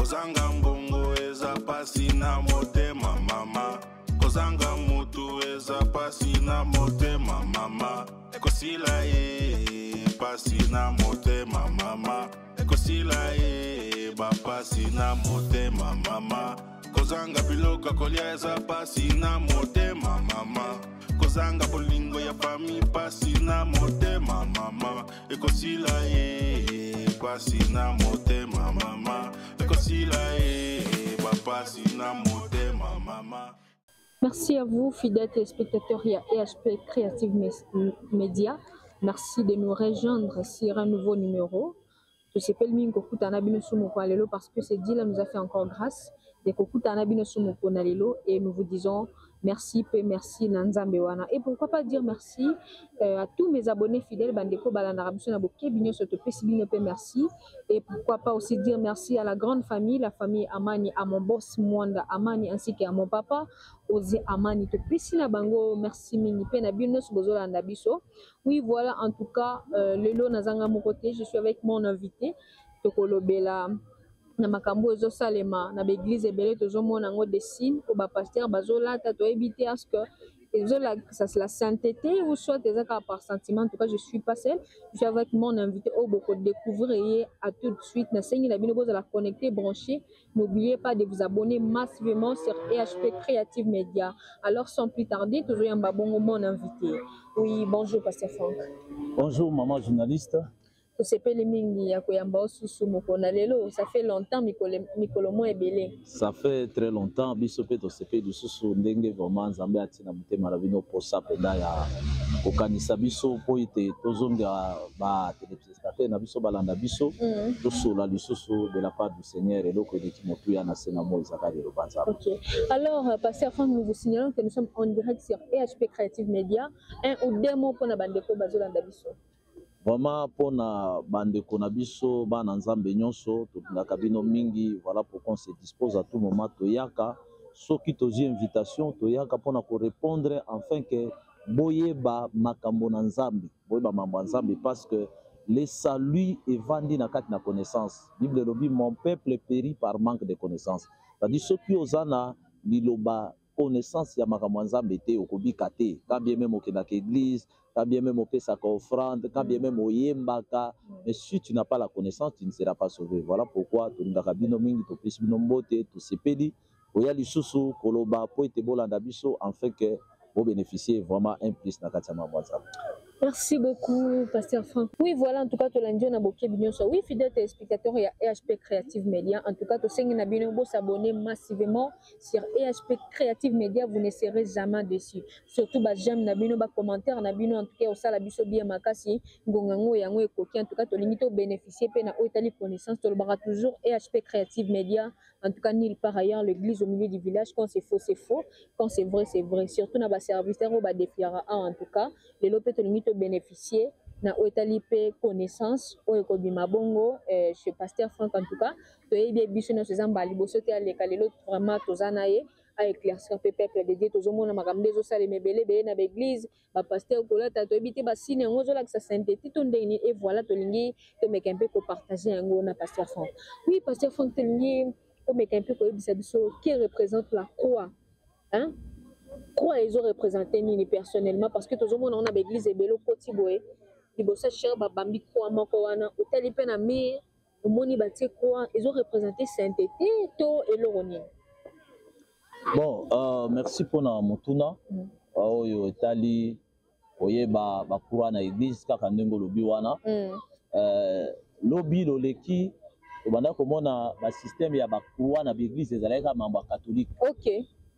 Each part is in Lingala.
Kozanga mbongo eza pasi na motema mama. Kozanga mutu eza pasi na motema mama. Ekosila ye pasi na motema mama. Ekosila ye bapasi na motema mama. Kozanga biloko ya kolia eza pasi na motema mama. Kozanga bolingo ya fami pasi na motema mama. Ekosila ye pasi na motema mama. Ekosila ye bapasi na motema mama. Merci à vous, fidèles téléspectateurs ya EHP Creative Media. Merci de nous rejoindre sur un nouveau numéro. Tosepeli mingi kokutana na bino su moko ya lelo parce que ce Dieu-là nous a fait encore grâce de kokutana na bino su moko na lelo et nous vous disons merci pe merci na Nzambe wana. Et pourquoi pas dire merci à tous mes abonnés fidèles, bandeko balandaka biso na bokebi nyonso, topesi bino pe merci. Et pourquoi pas aussi dire merci à la grande famille, la famille Amani, à mon boss Mwanda Amani ainsi qu'à mon papa Ozé Amani. Topesi na bango merci mingi pe na bino nyonso bozolanda biso. Oui, voilà, en tout cas, lelo nazanga moko te, je suis avec mon invité. Tokolobela na makambo ezosalema na baeglise ebele, tozomona yango des signes oyo bapasteur bazolata, toyebi te est-ce que ezolakisa la sainteté ou soit eza kaka par sentiment. En tout cas, je suis pas seule, je suis avec mon invité oyo bokodécouvrir ye à tout de suite. Nasengi na bino bozala connecté, branché. N'oubliez pas de vous abonner massivement sur EHP Creative Media. Alors, sans plus tarder, tozoyamba bongo mon invité. Oui, bonjour Pasteur Franck. Bonjour maman journaliste. Tosepeli mingi ya koyamba osusu moko na lelo. Ça fait longtemps, mikolo, mikolo mwa ebele. Ça fait très longtemps, biso mpe tosepeli lisusu ndenge vraiment Nzambe atina motema na bino posa mpenza ya kokanisa biso mpo ete tozongela batelespectateur na biso balanda biso, tosola lisusu de la part du Seigneur. Eloko eleki motuya na se na moi ezaka liloba Nzambe. Ok. Alors, Pasteur Franck, nous vous signalons que nous sommes en direct sur EHP Creative Media. Un ou deux mots pour na bandeko bazolanda biso. Vraiment, mpona bandeko na biso, bana Nzambe nyonso, tolingaka bino mingi. Voilà pourquoi on se dispose à tout moment. Toyaka soki tozwi invitation, toyaka mpona korépondre afin que boyeba makambo na Nzambe, boyeba makambo ya Nzambe, parce que le salut evandi na kati na connaissance. Bible elobi: "Mon peuple périt par manque de connaissance." C'est-à-dire, soki oza na liloba connaissance ya makambo ya Nzambe te, okobika te. Quand bien même okendaka église, quand bien même opesaka offrande, quand bien même oyembaka, mais si tu n'as pas la connaissance, tu ne seras pas sauvé. Voilà pourquoi tolingaka bino mingi, topesi bino mbote, tosepeli oya lisusu koloba po ete bolanda biso afin que bobénéficier vraiment un plus na kati ya makambo ya Nzambe. Merci beaucoup, Pasteur Franck. Oui, voilà, en tout cas, tolandi na bokebi nyonso. Oui, fidèle téléspectateur ya EHP Creative Media. En tout cas, tosengi na bino bo s'abonner massivement sur EHP Creative Media, vous ne serez jamais déçus. Surtout ba j'aime na bino, ba commentaire na bino, en tout cas, osala biso bien makasi, ngonga ngo yango ekoki. En tout cas, tolingi to bénéficier pe na otali connaissance, tolobaka toujours EHP Creative Media. En tout cas, nulle part ailleurs, l'église au milieu du village, quand c'est faux, c'est faux, quand c'est vrai, c'est vrai. Surtout na ba serviteur ba défiera en tout cas, lelo pe tolingi to bénéficier na oyo etali mpe connaissance oyo ekobima bongo chez Pasteur Frank. En tout cas, toyebi ye biso nyonso, eza mbala liboso te aleka. Lelo vraiment toza na ye aéclaircir mpe peuple de Dieu. Tozomona makambo nde ezosalema ebele ebele na baeglise, bapasteur kolata, toyebi te basigne yango ezolakisa sainteté to ndenge nini. Et voilà, tolingi tomeka mpe kopartage yango na Pasteur Frank. Oui, Pasteur Frank, tolingi omeka mpe koyebisa biso qui représente la croix, hein? Croix ezoreprésente nini personnellement? Parce que tozomona ngo na baeglise ebele, okoti boye liboso ya chaire, babambi croix moko wana, otali mpe na mur, omoni batie croix. Ezoreprésente sainteté to eloko nini? Bon, merci mpona motuna oyo etali koyeba bacroix na église. Kaka ndenge olobi wana, lobi loleki tobanda komona basystème ya bacroix na baeglise ezalaki kaka makambo ya catholique,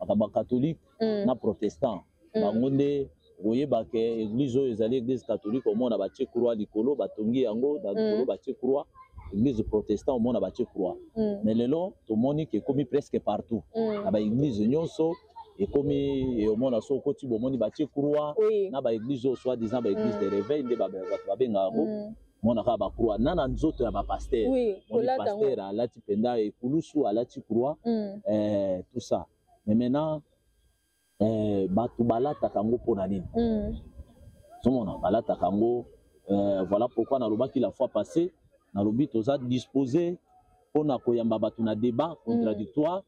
makambo ya catholique na protestant. Bango nde koyeba ke église oyo ezali église catholique, omona batie croix likolo, batongi yango na likolo, batie croix. Église protestant, omona batie croix. Mais lelo tomoni ke ekomi presque partout, na baeglise nyonso ekomi. Omona so okoti, bomoni batie croix na baeglise oyo soi disant baeglise de réveil, nde bato babengaka yango. Mona kaka bacroix na nzoto ya bapasteur. Moni pasteur alati mpenza ekulusu, alati croix, tout ça. Mais maintenant, bato balataka yango mpona nini? Ozomona balataka yango, voilà pourquoi nalobaki la fois passée, nalobi toza disposé. Mpona koyamba bato na débat contradictoire.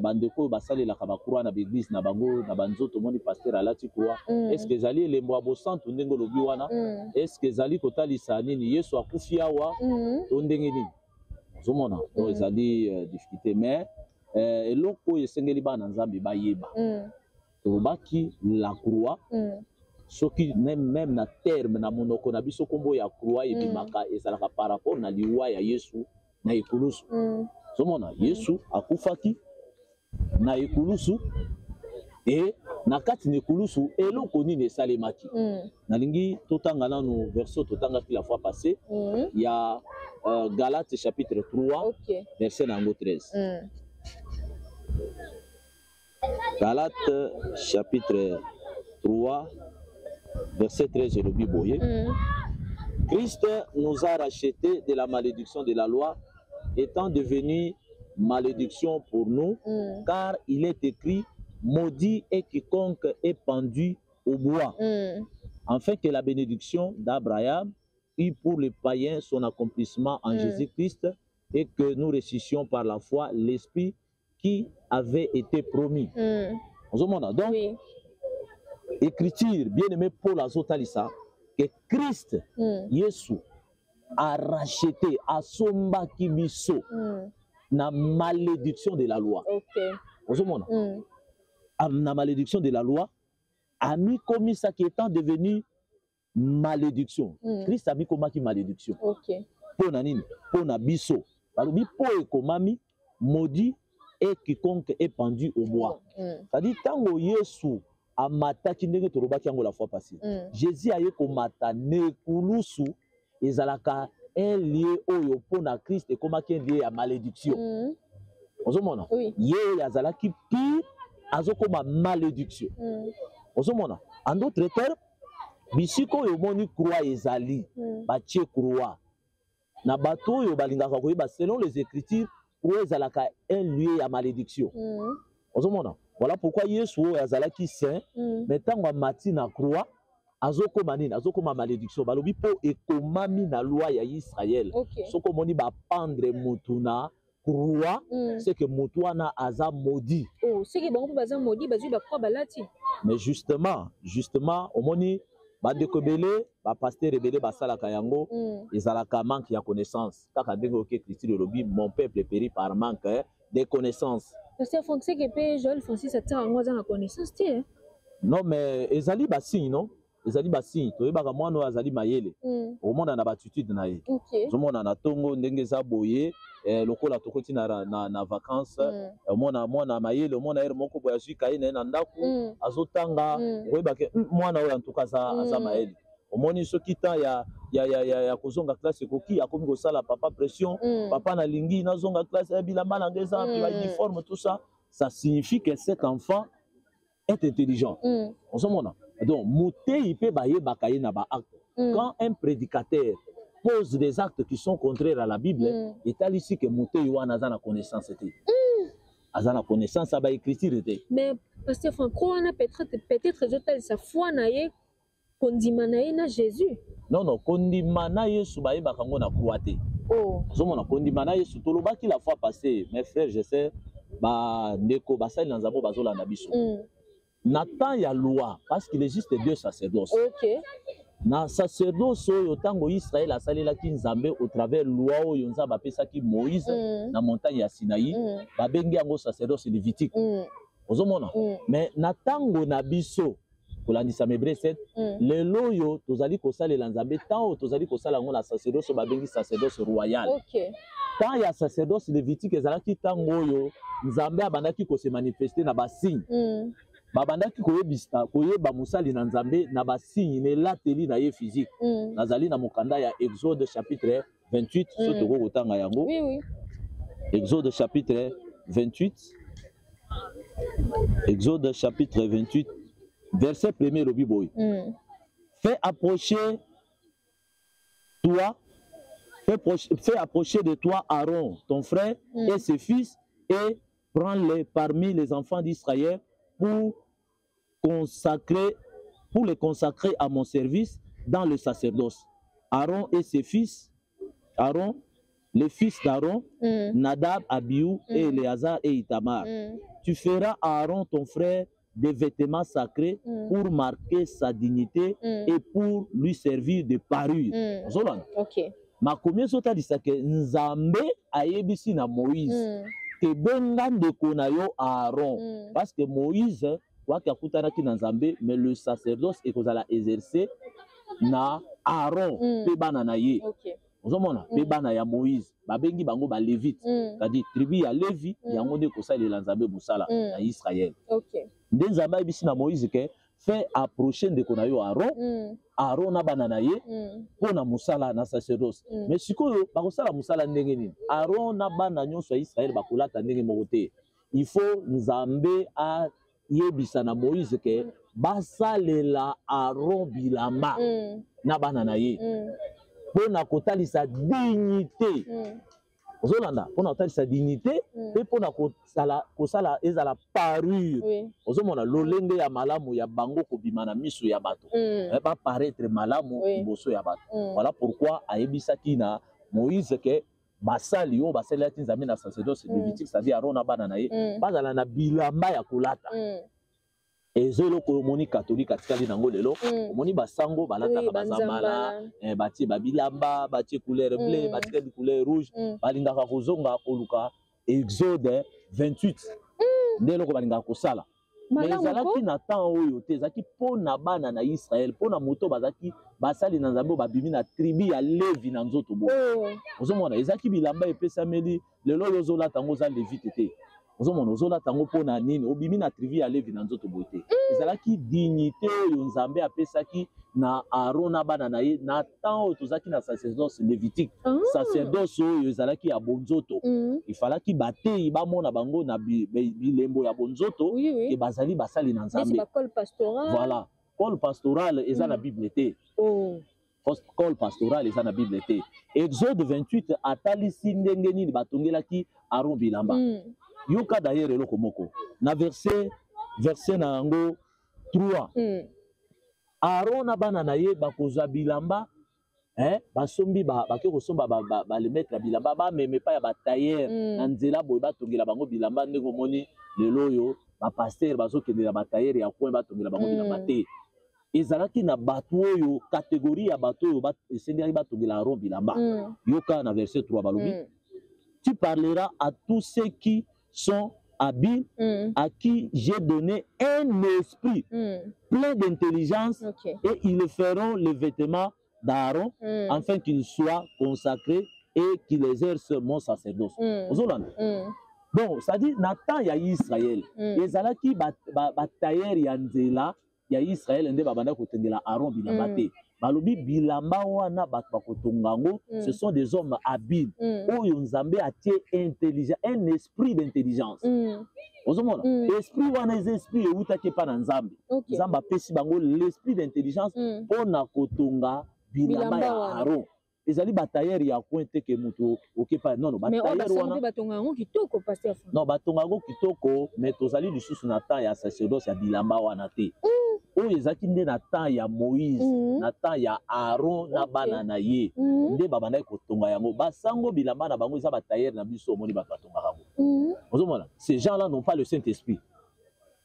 Bandeko oyo basalelaka bacroix na baeglise na bango, na banzoto, omoni pasteur alati croix. Est ce que ezali elembo ya bosantu ndenge olobi wana? Est ce que ezali kotalisa nini? Yesu akufi awa to ndenge nini? Ozomona, donc ezali difficulté. Mais eloko oyo esengeli bana Nzambe bayeba, tolobaki la croix, soki même na terme na monoko na biso, nkombo ya croix ebimaka, ezalaka par rapport na liwa ya Yesu na ekulusu. Ozomona, Yesu akufaki na ekulusu, e na kati na ekulusu eloko nini esalemaki? Nalingi totanga nanu verset totangaki la fois passée ya Galate chapitre 3, verset na yango 13. Galate chapitre 3 verset 13 elobi boye: Christ nous a rachetés de la malédiction de la loi, étant devenu malédiction pour nous, car il est écrit: maudit est quiconque est pendu au bois, afin que la bénédiction d'Abraham eût pour les païens son accomplissement en Jésus-Christ et que nous reçussions par la foi l'Esprit qui avait été promis. Ozomona, donc écriture, bien aimé Paul azotalisa que Christ Yesu a racheté, asombaki biso na malédiction de la loi. Ozomona, na malédiction de la loi amikomisaki, étant devenu malédiction. Christ amikomaki malédiction. Mpo na nini? Mpo na biso. Balobi mpo ekomami: maudit est quiconque est pendu au bois. C'est-à-dire, ntango Yesu amataki, ndenge tolobaki yango la fois passée, Jésus aye komata na ekulusu, ezalaka un lieu oyo mpo na Christ ekomaki un lieu ya malédiction. Ozomona, ye oyo azalaki pire azokoma malédiction. Ozomona, en d'autres termes, bisika oyo omoni croix ezali, batie croix na bato oyo balingaka koyeba, selon les écritures, croix ezalaka un lieu ya malédiction. Ozomona, voilà pourquoi Yesu oyo azalaki saint, mais ntango amati na croix, azokoma nini? Azokoma malédiction. Balobi mpo ekomami na loi ya Israel, soki omoni bapendre mutu na croix, c'est que mutu wana aza maudit. Oh, soki bango mpe baza maudit, bazwi bacroix balati. Mais justement, omoni bandeko ebele, bapasteur ebele basalaka yango. Ezalaka manque ya connaissance, kaka ndenge oki écriture elobi: mon peuple périt par manque de connaissance. Pasteur Frank, seke mpe Joel Francis atiaka yango, aza na connaissance te, eh? Non, mais ezali basigne, non, ezali basigne. Toyebaka mwana oyo azali mayele, omona na baattitude na ye. Ozomona na ntongo ndenge eza boye, lokola tokoti na vacance, omona mwana mayele, omona ere moko boye azwi kaye na ye na ndako, azotanga. Okoyebake mwana oyo antuka aza mayele. Omoni soki temps ya kozonga classe ekoki, akomi kosala papa pression: "Papa, nalingi nazonga classe, bilamba na ngai eza bauniforme." Tout ça, ça signifie que cet enfant est intelligent. Ozomona, donc motei mpe bayebaka ye na baacte. Quand un prédicateur pose des actes qui sont contraires à la Bible, etalisi ke motei wana aza na connaissance te, aza na connaissance ya baécriture te. Mais pasteur Frank, wana peut-être ezotalisa foi na ye, kondima na ye na Jésus. Non, kondima na Yesu bayebaka yango na croix te. Ozomona, kondima na Yesu, tolobaki la fois passée, mes frères, je sais, bandeko basali na Nzambe bazolanda biso, na temps ya loi, parce qu'il existe deux sacerdoces. Na sacerdoce oyo ntango Israele asalelaki Nzambe au travers loi oyo Nzambe apesaki Moïse na montagne ya Sinaï, babengi yango sacerdoce lévitique. Ozomona, mais na ntango na biso, kolandisa Hébreux 7, lelo oyo tozali kosalela Nzambe, ntango tozali kosala yango na sacerdoce oyo babengi sacerdoce royal. Temps ya sacerdoce lévitique ezalaki ntango oyo Nzambe abandaki kose manifester na basigne. Babandaki koyebisa, koyeba mosali na Nzambe na basigne, na elateli na ye physique. Nazali na mokanda ya Exode chapitre 28, so tokoki kotanga yango. Oui. Exode chapitre 28, Exode chapitre 28, verset premier, elobi boye: Fais approcher de toi Aaron, ton frère, et ses fils, et prends-les parmi les enfants d'Israël pour les consacrer à mon service dans le sacerdoce. Aaron et ses fils, Aaron, Les fils d'Aaron, Nadab, Abihu et Éléazar et Itamar. Tu feras à Aaron ton frère des vêtements sacrés pour marquer sa dignité et pour lui servir de parure. Ozolanda? Ok. Makomi ezotalisa ke Nzambe ayebisi na Moïse ke benga ndeko na yo Aaron, parce que Moïse waki akutanaki na Nzambe, mais le sacerdoce ekozala exercé na Aaron mpe bana na ye. Ozomona? Mpe bana ya Moïse babengi bango balévite, c'est-à-dire tribu ya Levi. Yango nde kosalela Nzambe mosala na Israël. Nde Nzambe ayebisi na Moïse ke fait approcher ndeko na yo Aaron, Aaron na bana na ye, mpo na mosala na sacerdoce. Mais sikoyo bakosala mosala ndenge nini? Aaron na bana nyonso ya Israele bakolata ndenge moko te. Il faut Nzambe ayebisa na Moïse ke basalela Aaron bilamba na bana na ye mpo na kotalisa dignité. Ozolanda? Mpona kotalisa dignité mpe mpona kosala ezala parure. Ozomona lolenge ya malamu ya bango kobima na miso ya bato, baparaître malamu liboso ya bato. Voilà pourquoi ayebisaki na Moïse ke basali oyo basalelaki Nzambe na sacerdoce lévitique, c'est-à-dire Aaron na bana na ye, bazala na bilamba ya kolata. Eza eloko oyo omoni catholique atikali nango lelo. Omoni basango balataka bazambala, banzambala. Batie babilamba, batie couleur bleu, batikali couleur rouge. Balingaka kozonga koluka Exode 28, nde eloko balingaka kosala. Mais Malamu ko? ezalaki na temps oyo te, ezalaki mpo na bana na Israele, mpo na moto bazalaki basali na Nzambe oyo babimi na tribu ya Levi na nzoto boye. Ozomona, ezalaki bilamba epesameli. Lelo oyo ozolata yango, oza lévite te. Ozomona, ozolata yango mpo na nini? Obimi na tribu ya Levi na nzoto boye te. Ezalaki dignité oyo Nzambe apesaki na Aaron na bana na ye na temps oyo tozalaki na sacerdoce lévitique. Sacerdoce oyo ezalaki ya bonzoto. Ifalaki bateyi bamona bango na bilembo ya bonzoto ke bazali basali na Neti Nzambe. Bacol pastoral. Voilà, col pastoral eza na Bible te. Col pastoral eza na Bible te. Exode 28 atalisi ndenge nini batongelaki Aaron bilamba. Yoka d'ailleurs eloko moko na verset na yango 3. Aaron na bana na ye bakozwa bilamba, basombi bake kosomba balemetre ya bilamba, bameme epai ya batailleur na nzela boye, batongela bango bilamba. Ndenge omoni lelo oyo bapasteur bazokendela batailleur ya coin, batongela bango bilamba te. Ezalaki na bato oyo, catégorie ya bato oyo esengelaki batongela Aaron bilamba. Yoka na verset 3, balobi: "Tu parleras à tous ceux qui sont habiles, à qui j'ai donné un esprit plein d'intelligence, et ils feront les vêtements d'Aaron, afin qu'ils soient consacrés et qu'ils exercent mon sacerdoce." Ozolanda? Bon, c'est-à-dire na temps ya Israël, ezalaki batailleur ya nzela ya Israël nde babanda kotongela Aaron bilamba te. Balobi bilamba wana, bato bakotonga yango, ce sont des hommes habiles oyo Nzambe atie intelligent, un esprit d'intelligence. Ozomona? Esprit wana eza esprit eutaki epa na Nzambe. Nzambe apesi bango l'esprit d'intelligence mpona kotonga bilamba Bilamba ya wana. Aaron. Ezali batailleur ya coin te ke moto okepa, non non. Mais oyo Batailleur basango wana mpe batonga yango kitoko, pasteur Frank. Non, batonga yango kitoko, mais tozali lisusu na temps ya sacerdoce ya bilamba wana te. Oyo ezalaki nde na temps ya Moïse, na temps ya Aaron na bana na ye, nde babandaki kotonga yango. Basango bilamba na bango eza batailleur na biso. Omoni bato batongaka yango. Ozomona, ces gens là n'ont pas le Saint Esprit.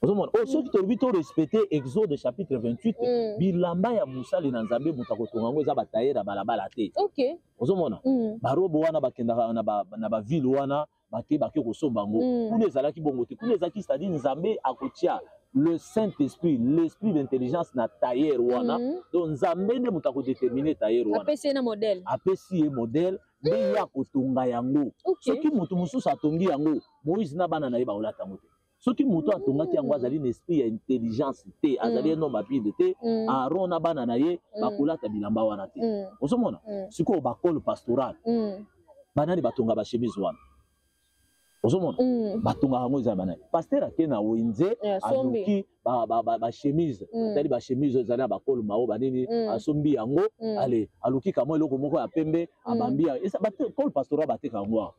Ozomona oyo, soki tolobi to respecte Exode chapitre 28, bilamba ya mosali na Nzambe, moto akotonga yango eza batailleur ya balabala te. Ozomona, barobe wana bakendaka na baville wana, bake kosomba yango. Kuna ezalaki bongo te. Kuna ezalaki, c'est-à-dire Nzambe akotia le Saint Esprit, l'esprit d'intelligence na tailleur wana. Donc Nzambe nde moto akodétermine tailleur wana. Apesi ye na modèle. Apesi ye modèle, nde ye akotonga yango. Soki moto mosusu atongi yango, Moïse na bana na ye bakolata yango te. Soki moto atongaki yango azali na esprit ya intelligence te, azali un homme habile te, Aaron na bana na ye bakolata bilamba wana te. Ozomona? Sikoyo bacol pastoral, banani batonga bachemise wana? Ozomona, batongaka yango eza banani? Pasteur ake na wenze, asombi. Aluki bachemise, atali bachemise oyo ezali na bacol mao banini, asombi yango. Ale aluki kamwa eloko moko ya pembe, abambi col pastoral, bateka yango awa.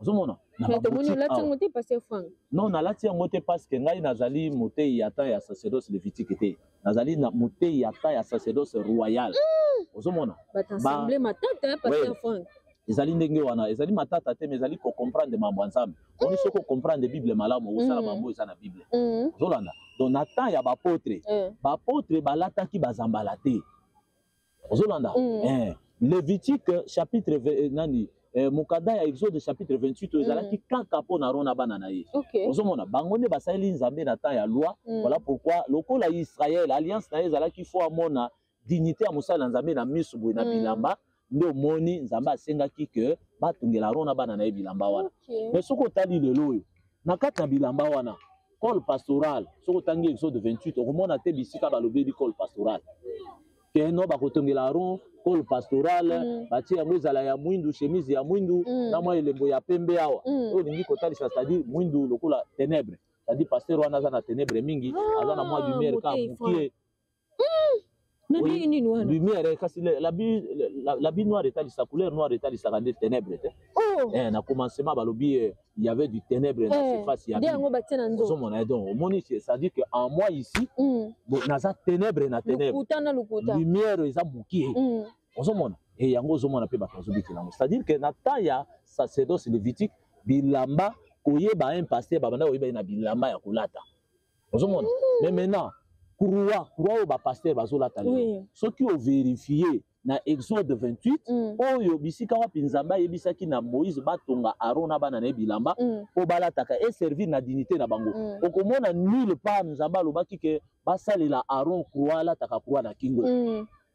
Ozomona, na Mais tomoni baboutique olati awa. yango te, pasteur Frank. Non, nalati yango te parce que ngai nazali motei ya temps ya sacerdoce lévitique te, nazali na motei ya temps ya sacerdoce royal. Ozomona? Bato ensemble matata, pasteur Ouais. Frank. Ezali ndenge wana, ezali matata te, mais ezali kocomprendre mambo ya Nzambe. Oni soki ocomprendre Bible malamu, okosala mambo eza na Bible. Ozolanda? Donc na temps ya baapôtre, baapôtre balataki bazambala te. Ozolanda? Lévitique chapitre nani, mokanda ya Exode chapitre 28 oyo ezalaki kaka mpo na Aron na bana na ye. Ozomona, bango nde basaleli Nzambe na temps ya loi. Voilà pourquoi lokola Israel, alliance na ye ezalaki fo amona dignité ya mosali na Nzambe na miso boye na bilamba, nde omoni Nzambe asengaki ke batongela Aron na bana na ye bilamba wana. Mais soki otali lelo oyo, na kati na bilamba wana, col pastoral, soki otangi Exode 28, okomona te bisika balobeli col pastoral ke no bakotongela Aron col pastoral, batie yango ezala ya mwindu, chemise ya mwindu na mwa elembo ya pembe awa, oyo olingi kotalisa, c'est-à-dire mwindu lokola ténèbre, c'est-à-dire pasteur wana aza na ténèbre mingi, aza na mwa lumière kaka mokie. Na ndenge nini wana? Lumière, kasi l'habit noir etalisa, couleur noire etalisaka nde ténèbre te. Oh. Na commencement balobi il y avait du ténèbre na surface ya nde yango batie na nzoto. Ozomona? Donc omoni, c'est-à-dire que en moi ici, bon, naza ténèbre na ténèbre. Lokuta na lokuta. Lumière eza mokie. Ozomona? E yango ozomona mpe bato bazobikela yango, c'est-à-dire que na temps ya sacerdoce lévitique, bilamba, koyeba un pasteur, babanda koyeba ye na bilamba ya kolata. Ozomona? Mais maintenant, croix oyo bapasteur bazolata lelo, soki ovérifie na Exode 28, oyo bisika wapi Nzambe ayebisaki na Moïse batonga Aron na bana na ye bilamba mpo balataka eservir na dignité na bango, okomona nulle part Nzambe alobaki ke basalela Aron croix, alataka croix na kingo.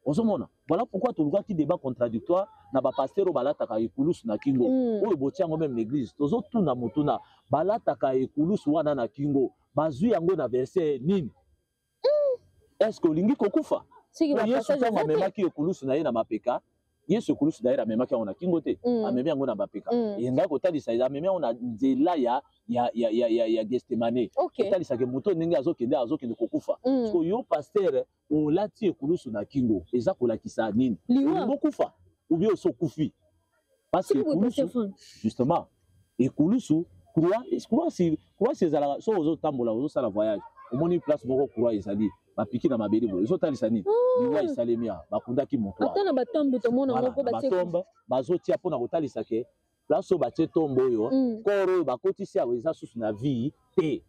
Ozomona? Voilà pourquoi tolukaki débat contradictoire na bapasteur oyo balataka ekulusu na kingo, oyo botia yango même na église. Tozotuna motuna: balataka ekulusu wana na kingo, bazwi yango na verset nini? Est ce que olingi kokufa? Soki Po Yesu bapassage ntango eza te. Amemaki ekulusu na ye na mapeka, Yesu ekulusu d'ailleurs amemaki yango na kingo te. Amemi yango na mapeka. Engaki kotalisa amemi yango na nzela ya Gethsémané, kotalisaka moto ndenge azokende kokufa. Sikoyo yo pasteur olati ekulusu na kingo, eza kolakisa nini? Liwa. Olingi okufa ou bien osi okufi? Parce que Soki boye, ekulusu Pasteur Frank. Justement, ekulusu, croix si ezalaka, soki ozotambola, ozosala voyage, omoni place moko croix ezali, bapiki na mabele boye, ezotalisa nini? Liwa esalemi awa, bakundaki moto awa. Ata na batombe tomona Voilà, yango mpo na batie batombe bazotia mpona kotalisa ke place oyo batie tombe oyo, corps oyo bakotisi awa eza susu na vie te.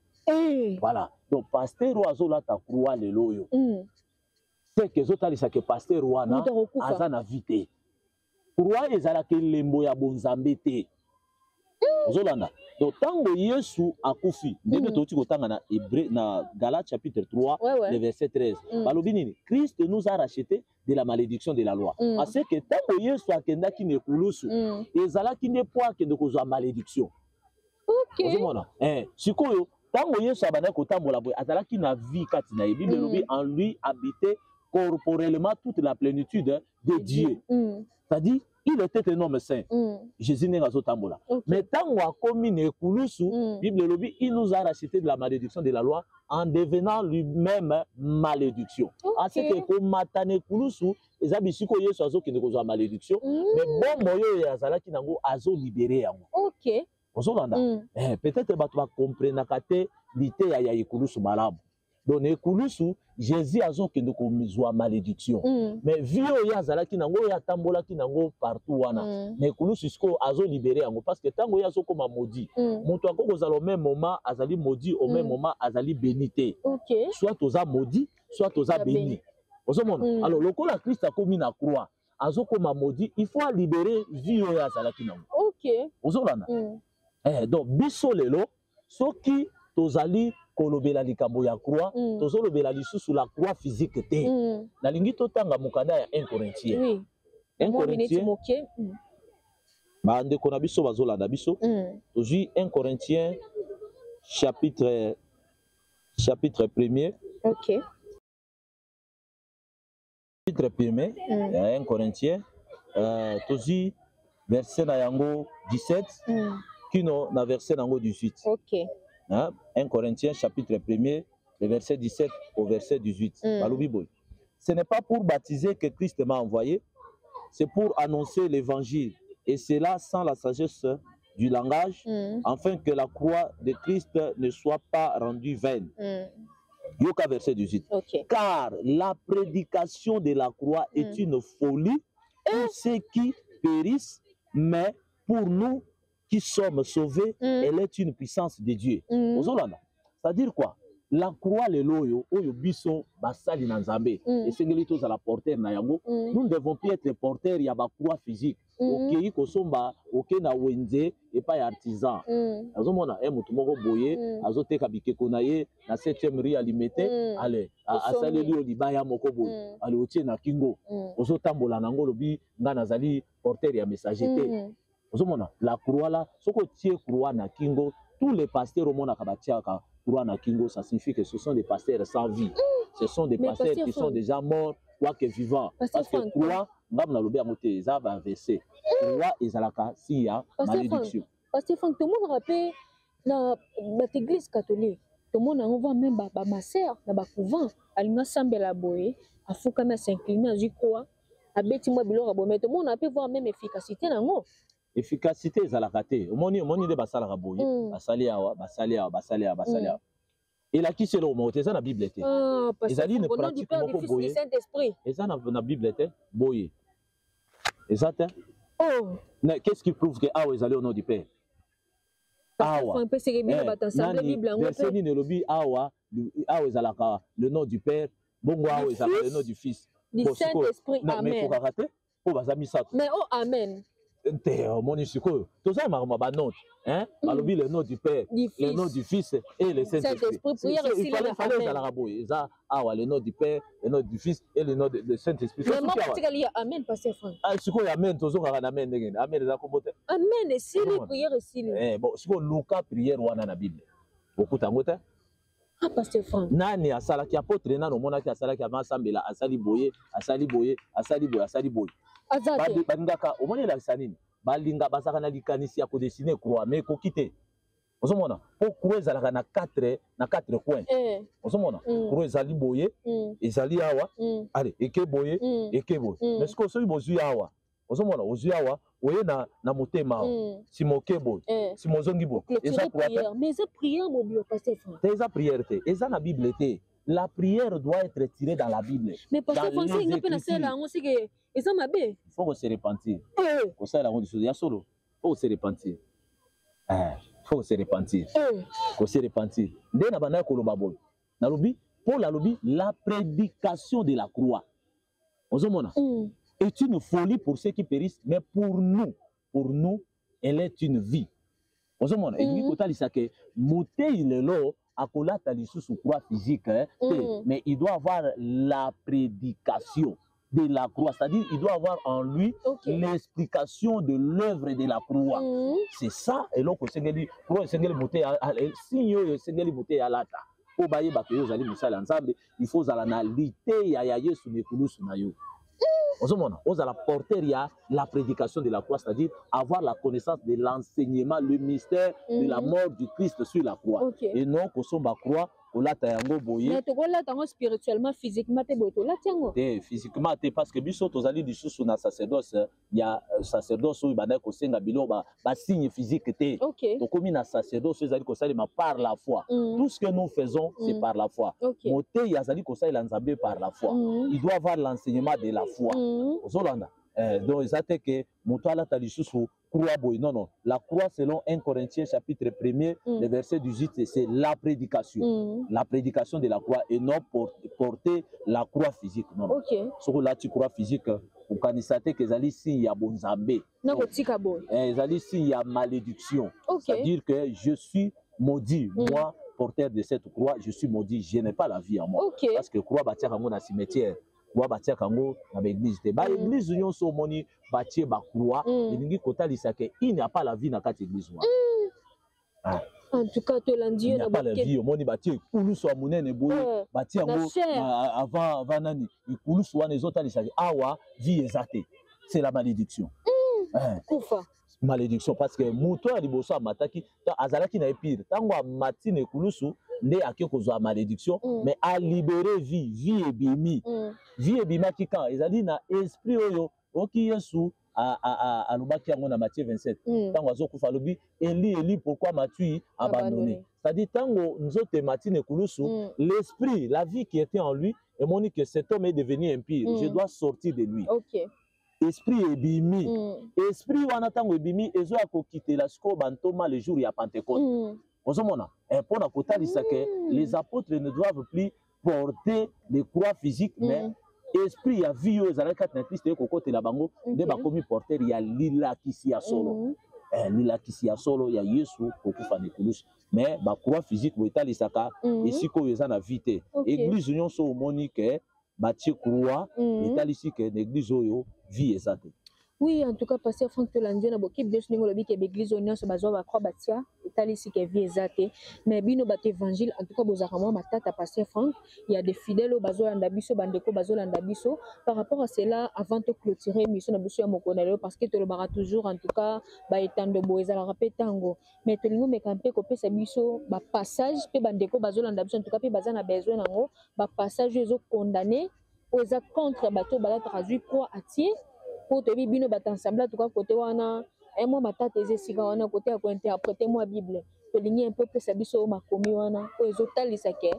Voilà, donc pasteur oyo azolata croix lelo oyo, c'est que ezotalisa ke pasteur wana Moto akokufa. Aza na vie te. Croix ezalaka elembo ya bonzambe te. Ozolanda? Donc ntango Yesu akufi, ndenge touti kotanga na Hébreu, na Galate chapitre 3, le verset 13, balobi nini? Christ nous a racheté de la malédiction de la loi. Parce que ntango Yesu akendaki na ekulusu, ezalaki nde mpo akende kozwa malédiction. Ozomona? Sikoyo ntango Yesu abandaki kotambola boye, azalaki na vie kati na ye. Bible elobi en lui habitait corporellement toute la plénitude de Dieu. C'est-à-dire il était un homme saint, Jésus, ndenge azotambola. Mais ntango akomi na ekulusu, Bible elobi il nous a racheté de la malédiction de la loi en devenant lui-même malédiction. Aseke komata na ekulusu eza bisika oyo Yesu azokende kozwa malédiction, mais bomoi oyo azalaki nango, azolibérer yango. Ozolanda? Peut-être bato bakomprenaka te liteya ya ekulusu malamu. Donc na ekulusu, Jésus azokende kozwa malédiction, mais vie oyo azalaki nango, oyo atambolaki nango partout wana, na ekulusu sikoyo azolibérer yango, parce que ntango oyo azokóma maudit, moto akoki kozala au même moment azali maudit, au même moment azali béni te. Soit oza maudit, soit oza Ya béni. Béni. Ozomona? Alors lokola Christ akomi na croix, azokóma maudit, il faut alibérer vie oyo azalaki nango. Ozolanda? Donc biso lelo, soki tozali kolobela likambo ya croix, tozolobela lisusu la croix physique te. Nalingi totanga mokanda ya 1 Corinthien. 1 Mwa minute Corinthien. moke. Bandeko na biso bazolanda biso, tozwi 1 Corinthien chapitre premier. Chapitre premier ya 1 Corinthien, tozwi verset na yango 17 kino na verset na yango 18. Hein? 1 Corinthiens chapitre 1er, le verset 17 au verset 18. Balobi boye: Ce n'est pas pour baptiser que Christ m'a envoyé, c'est pour annoncer l'évangile. Et cela sans la sagesse du langage, afin que la croix de Christ ne soit pas rendue vaine. Yoka verset 18. Car la prédication de la croix est une folie pour ceux qui périssent. Mais pour nous qui sommes sauvés, elle est une puissance de Dieu. Ozolanda, c'est-à-dire quoi? La croix lelo oyo, oyo biso basali na Nzambe, esengeli tozala porteur na yango. Nous ne devons plus être porteurs ya bacroix physique. Okei kosomba, okei na wenze epai ya artisan, azomona e motu moko boye azoteka bikeko na ye na 7e rue ya Limete. Ale asaleli yo libaya moko boye, ale otie na kingo, ozotambola nango, olobi nga nazali porteur ya messager te. Ozomona la croix là, soki otie croix na kingo, tous les pasteurs omonaka batiaka croix na kingo, ça signifie que ce sont des pasteurs sans vie. Ce sont des Mais pasteurs Pasteur qui sont Franck. déjà morts quoique vivants. Pasteur Parce que Franck. croix, ngambo nalobi yango te, eza baverset. Croix ezalaka si ya Pasteur Franck. malédiction. Pasteur Frank, tomonaka mpe na bato église catholique, tomona yango, voire même bamasœur na bacouvent, alingi asambela boye, afukami, as'incline, azwi croix, abeti mwa biloko ya boye, mais tomona mpe voire même efficacité nango. Efficacité ezalaka te. Omoni, omoni nde basalaka boye, basali awa, basali awa, basali awa, basali awa, elakisi eloko moko te, eza na Bible te. Ah, Pasteur Ezali une Franck, au nom du pratique Père, du moko Fils, du boye. Saint-Esprit. Eza na Bible te, boye eza te. Oh. Qu'est-ce qui prouve que awa ezali au nom du Père? Pasteur Awa. Frank, mpe seke bino Eh, bato ensemble nani, Bible yango verset mpe. nini elobi awa, awa ezalaka le nom du Père, bongo awa Du ezalaka le Fils, nom du Fils? Du Bon, sikoyo, Saint-Esprit. non, mais Amen. ekokaka te mpo baza misato. Mais oh, amen. Te, omoni sikoyo toza makambo ya banote, hein? Balobi le nom du Père, Du le nom Fils. du Fils et le Saint-Esprit. Saint-Esprit, prière esili na Fallait amen. ezalaka boye, eza awa le nom du Père, le nom du Fils et le nom de Saint-Esprit. Mais Soki moko awa- etikali ya amen, Pasteur Frank. Ah, sikoyo amen, tozongaka na amen ndenge nini? Amen eza kombo te. Amen esili. Ozomona. Prière esili. Eh, bon, sikoyo luka prière wana na Bible, okuta yango te. Ah, Pasteur Frank. Nani asalaki? Apôtre nani omonaki asalaki avant asambela, asali boye, asali boye, asali boye, asali boye? Aza te. Balingaka, omoni, elakisa nini? Balinga, bazalaka na likanisi ya kodessiner croix, mais ekoki te. Ozomona, mpo croix ezalaka na quatre coin. Ozomona, croix ezali boye, ezali awa, ale eke boye, eke boye. Mais sikoyo soki bozwi awa, ozomona, ozwi awa, oye na motema awa, nsima oke boye, nsima ozongi boye, eza Clôturer croix te. prière, mais eza prière mobilo, Pasteur Frank. Te, eza prière te, eza na Bible te. La prière doit être tirée dans la Bible, Mais Pasteur dans Frank, les soki nga mpe Écritures. nasala yango, seke eza mabe. Il faut se repentir. Kosala yango lisusu ya solo, faut se repentir. Eh, faut se repentir. Kose repentir nde na bandaki koloba boye, nalobi, Paul alobi la prédication de la croix, ozomona, est une folie pour ceux qui périssent, mais pour nous, elle est une vie. Ozomona, elingi kotalisa ke motei lelo akolata lisusu croix physique, hein, te, mais il doit avoir la prédication de la croix, c'est-à-dire il doit avoir en lui l'explication de l'œuvre de la croix. C'est ça eloko esengeli. Croix esengeli motei, signe oyo esengeli motei alata mpo bayebaka yo ozali mosali ya Nzambe, il faut ozala na liteya ya Yesu na ekulusu na yo. Ozomona, ozala porteur ya la prédication de la croix, c'est-à-dire avoir la connaissance de l'enseignement, le mystère de la mort du Christ sur la croix, et non kosomba croix, kolata yango boye. Mais tokolata yango spirituellement, physiquement mpe boye tolati yango. Te, physiquement te, parce que biso tozali lisusu na sacerdoce ya sacerdoce oyo bandaki kosenga biloko basigne physique te. Tokomi na sacerdoce oyo ezali kosalema par la foi. Tout ce que nous faisons, c'est par la foi. Motei azali kosalela Nzambe par la foi. Il doit avoir l'enseignement de la foi. Ozolanda, donc eza te ke moto alata lisusu croix boye, non, non. La croix, selon 1 Corinthiens chapitre 1er, le verset 18, c'est la prédication, la prédication de la croix et non porter la croix physique, non, non. Soki olati croix physique, okanisa te ke ezali signe ya bonzambe. Na kotika boye. Ezali signe ya malédiction. C'est-à-dire que je suis maudit, moi, porteur de cette croix, je suis maudit, je n'ai pas la vie en moi. Parce que croix batiaka yango na cimetière, croix batiaka yango na baéglise te. Baéglise nyonso omoni batie bacroix, elingi kotalisa ke il n'y a pas la vie na kati église wana. Ah. En tout cas, tolandi Il yo n'y a na pas la boke. vie. Omoni batie ekulusu ya monene boye, batie na yango chair. Avant nani, ekulusu wana ezotalisa ke awa vie eza te, c'est la malédiction. Eh. Kufa. Malédiction, parce que moto ya liboso amataki, azalaki na epire, ntango amati na ekulusu nde ake kozwa malédiction. Mais alibéré vie, vie ebimi. Vie ebimaki kan ezali na esprit oyo oki Yesu alobaki yango na Matthieu 27. Ntango azokufa, alobi: "Eli, Eli, pourquoi m'as-tu abandonné?" Abandonné. C'est-à-dire ntango nzoto emati na ekulusu, l'esprit, la vie qui était en lui, emoni que cet homme est devenu impur, je dois sortir de lui. Esprit ebimi. Esprit wana, ntango ebimi, ezoya kokitela sikoyo bantoma le jour ya Pentecôte. Ozomona, mpona kotalisa ke les apôtres ne doivent plus porter les croix physiques, mais esprit ya vie oyo ezalaki kati na Kristo ekokotela bango nde bakomi porteur ya lilakisi ya solo. Lilakisi ya solo ya Yesu kokufa na ekulusu. Mais bacroix physique boye etalisaka esika oyo eza na vie te. Église nyonso omoni ke batie croix, etalisi ke na église oyo vie eza te. Oui, en tout cas, pasteur Frank, tolandi yo na bokebi nyonso ndenge olobi ke baeglise oyo nyonso bazwa bacroix batia, etalisi ke vie eza te. Mais bino bato évangile, en tout cas, bozalaka mwa matata. Pasteur Frank, il y a des fidèles oyo bazolanda biso, bandeko bazolanda biso. Par rapport à cela, avant to clôturer émission na biso ya mokolo na lelo, parce que tolobaka toujours, en tout cas, baetando boye ezalaka mpe ntango, mais tolingi omeka mpe kopesa biso bapassage mpe bandeko bazolanda biso, en tout cas, mpe baza na besoin nango, bapassage oyo ezocondamner, oyo eza contre bato oyo balataka, azwi croix atie. Mpo toyebi bino bato ensemble, en tout cas, côté wana mwa matata eza esika wana, côté ya kointerpréter mwa Bible. Tolingi un peu pesa biso makomi wana oyo ezotalisa ke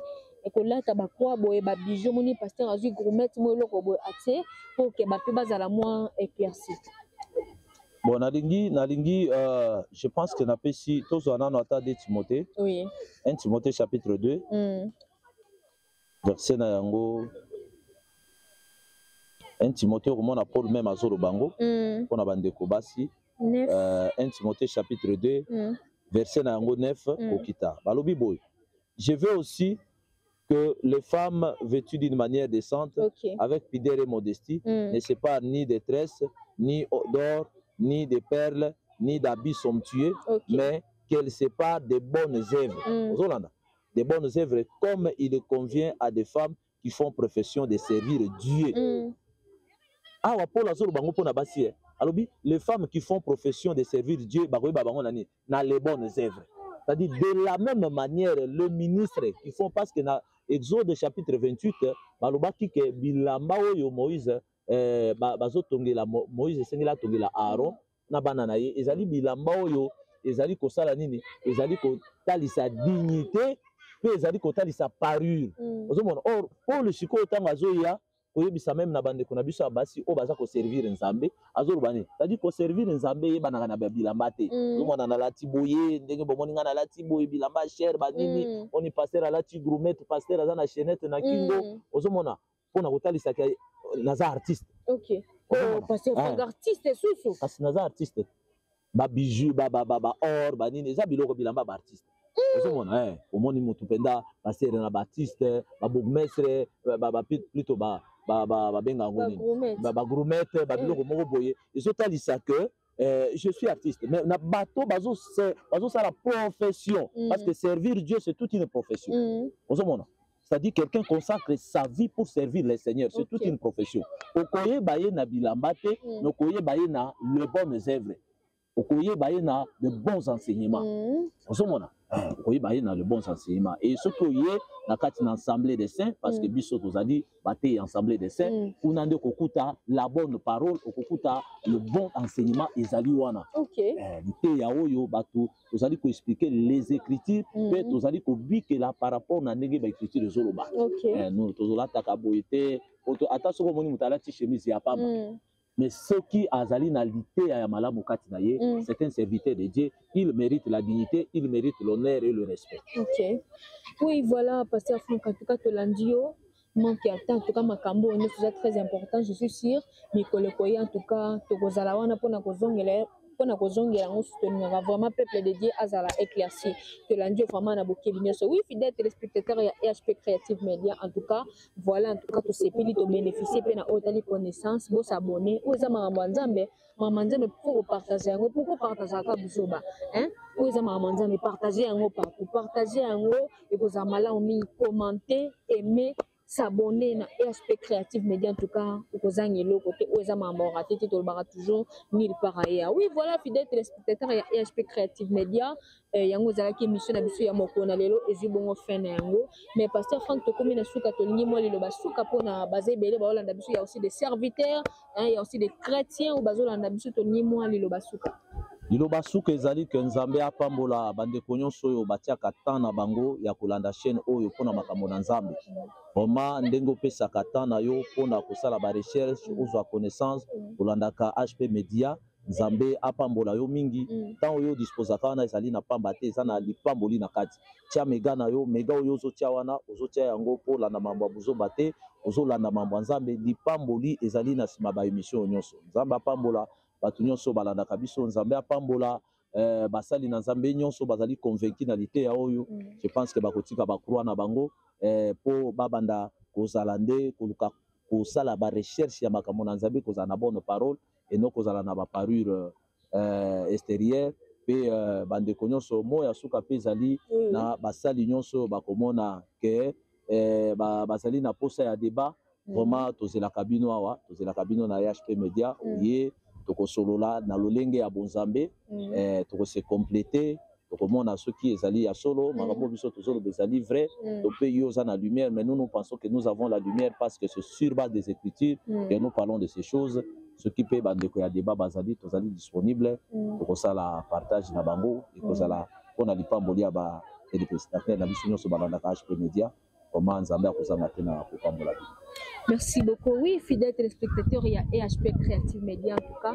ekolata bacroix boye, babijoux, omoni pasteur azwi gourmette, mwa eloko boye atie, mpo ke bato bazala mwa éclairci. Bon, nalingi, je pense que napesi, tozwa nano ata 2 Timothée. 1 Timothée chapitre 2, verset na yango 1 Timothée, okomona Paul même azoloba yango mpona bandeko basi. 1 Timothée chapitre 2, verset na yango 9 kokita, balobi boye: «Je veux aussi que les femmes vêtues d'une manière décente, avec pudeur et modestie, ne se parent ni de tresses, ni d'or, ni de perles, ni d'habits somptueux, mais qu'elles se parent de bonnes œuvres.» Ozolanda, de bonnes œuvres, comme il convient à des femmes qui font profession de servir Dieu. Awa Paul azoloba bango mpona basi, alobi les femmes qui font profession de servir Dieu, bakoyeba bango na nini? Na les bonnes œuvres. C'est-à-dire, de la même manière, le ministre qui font, parce que na Exode chapitre 28, balobaki ke bilamba oyo Moïse bazotongela, Moïse esengeli atongela Aaron na bana na ye, ezali bilamba oyo ezali kosala nini? Ezali kotalisa dignité mpe ezali kotalisa parure. Ozomona, or Paul sikoyo, ntango azoya koyebisa même na bandeko na biso ya basi oyo baza koservir Nzambe, azoloba nini? C'est-à-dire, koservir Nzambe eyebanaka na babilamba te. Ozomona, nalati boye, ndenge bomoni ngai nalati boye, bilamba cher, banini, oni pasteur alati gourmette, pasteur aza na chaînette na kingo. Ozomona, mpona kotalisaka naza artiste. Oh, pasteur Frank, artiste susu. Kasi naza artiste, babiju, baor, banini, eza biloko, bilamba baartiste. Ozomona, omoni motu mpenza pasteur na baartiste, babourgmestre, plutôt babenga yango nini, bagourmette, babiloko moko boye ezotalisa que je suis artiste. Mais na bato bazosala profession, parce que servir Dieu, c'est toute une profession. Ozomona, c'est-à-dire, quelqu'un consacre sa vie pour servir le Seigneur, c'est toute une profession. Okoyeba ye na bilamba te, mais okoyeba ye na les bonnes œuvres, okoyeba ye na de bons enseignements. Ozomona, okoyeba ye na le bons enseignements. Et soki oye na kati na assemblée des saints, parce que biso tozali bateyi assemblée des saints, kuna nde okokuta la bonne parole, okokuta le bon enseignement ezali wana. Liteya oyo bato tozali koexpliquer les écritures mpe tozali kobikela par rapport na ndenge baécriture ezoloba. Nous tozolataka boye te. Ata soki omoni moto alati chemise ya pamba, mais soki azali na liteya ya malamu kati na ye, c'est un serviteur de Dieu, il mérite la dignité, il mérite l'honneur et le respect. Ok, oui, voilà, pasteur Frank, en tout cas, tolandi yo. Manque ya temps, en tout cas, makambo oyo nyonso eza très important. Je suis sûr, mikolo ekoya, en tout cas, tokozala wana mpona kozongela yango. Tolingaka vraiment peuple de Dieu azala éclairci. Tolandi yo vraiment na bokebi nyonso. Oui, fidèle téléspectateur ya EHP Creative Media, en tout cas, voilà, en tout cas, tosepeli, tobénéficie mpe na oyo etali connaissance. Bosabonner, oyo eza makambo ya Nzambe. Makambo ya Nzambe, faut kopartage yango. Pourquoi partageaka buzoba? Oyo eza makambo ya Nzambe, partage yango partout, partage yango, ekozala malamu mingi. Commenter, aimer, s'abonner na EHP Creative Media. En tout cas, okozanga eloko te. Oyo eza makambo raté te, tolobaka toujours nulle part ailleurs. Oui, voilà, fidèle téléspectateur ya EHP Creative Media, yango ezalaki émission na biso ya mokolo na lelo, ezwi bongo fin na yango. Mais pasteur Frank, tokomi na suka, tolingi mwa liloba suka mpona baza ebele baolanda biso. Ya aussi des serviteurs, hein, ya aussi des chrétiens oyo bazolanda biso, tolingi mwa liloba suka. Liloba suka ezali ke Nzambe apambola bandeko nyonso oyo batiaka temps na bango ya kolanda chaîne oyo mpona makambo na Nzambe. Vraiment, ndenge opesaka temps na yo mpona kosala ba recherche, ozwa connaissance, kolandaka HP Media, Nzambe apambola yo mingi. Ntango oyo odisposaka wana ezali na pamba te, eza na lipamboli na kati. Tia mega na yo, mega oyo ozotia wana, ozotia yango mpo olanda mambo ya buzoba te, ozolanda mambo ya Nzambe. Lipamboli ezali na nsima ba émission nyonso. Nzambe apambola bato nyonso balandaka biso. Nzambe apambola basali na Nzambe nyonso bazali convaincu na liteya oyo. Je pense que bakotika ba croix na bango mpo babanda kozala nde koluka kosala ba recherche ya makambo na Nzambe, kozala na bonne parole eno kozala na ba parure extérieure. Mpe bandeko nyonso, mo ya suka mpe ezali na basali nyonso bakomona ke bazali na posa ya débat. Vraiment, tozelaka bino awa, tozelaka bino na HP Media. Ye tokosolola na lolenge ya bonzambe, tokose compléter, tokomona soki ezali ya solo makambo biso tozoloba ezali vrai to mpe yo oza na lumière. Mais nous, nous pensons que nous avons la lumière parce que c'est sur base des Écritures que nous parlons de ces choses. Soki mpe bandeko ya débat bazali, tozali disponible, tokosala partage na bango, ekozala mpona lipamboli ya ba téléspectateur na biso nyonso balandaka HP Media. Vraiment, Nzambe akozanga te na kopambola bino. Merci beaucoup. Oui, fidèles téléspectateurs, il y a EHP Creative Media en tout cas.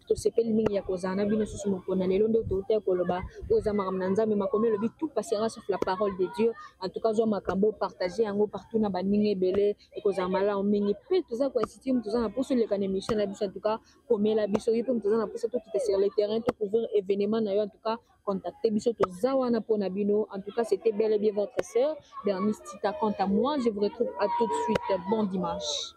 Tosepeli mingi ya kozala na bino susu mokolo na lelo. Nde touta koloba oyo eza makambo na Nzambe. Makomi elobi: tout passera sauf la parole de Dieu. En tout cas, zwa makambo, partage yango partout na baninga ebele, ekozala malamu mingi. Mpe toza koinsiste, moto oza na mposa oleka na émission na biso, en tout cas komela biso ye. Mpe moto oza na mposa tokita sur le terrain, tocouvrir événement na yo, en tout cas contacter biso, toza wana mpona bino. En tout cas, c'était bel et bien votre sœur Bernice Tita. Quant à moi, je vous retrouve à tout de suite. Bon dimanche.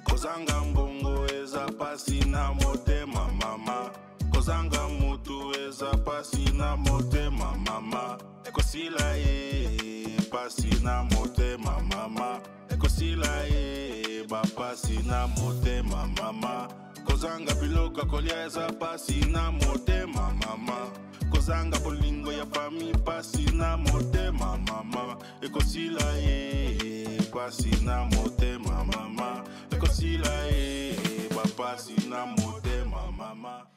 Kozanga mbongo eza pasi na motema mama, kozanga mutu eza pasi na motema mama, ekosila ye pasi na motema mama, ekosila ye bapasi na motema mama. Kozanga biloko ya kolia eza pasi na motema mama, kozanga bolingo ya famille pasi na motema mama, ekosila ye pasi na motema mama, ekosila ye bapasi na motema mama.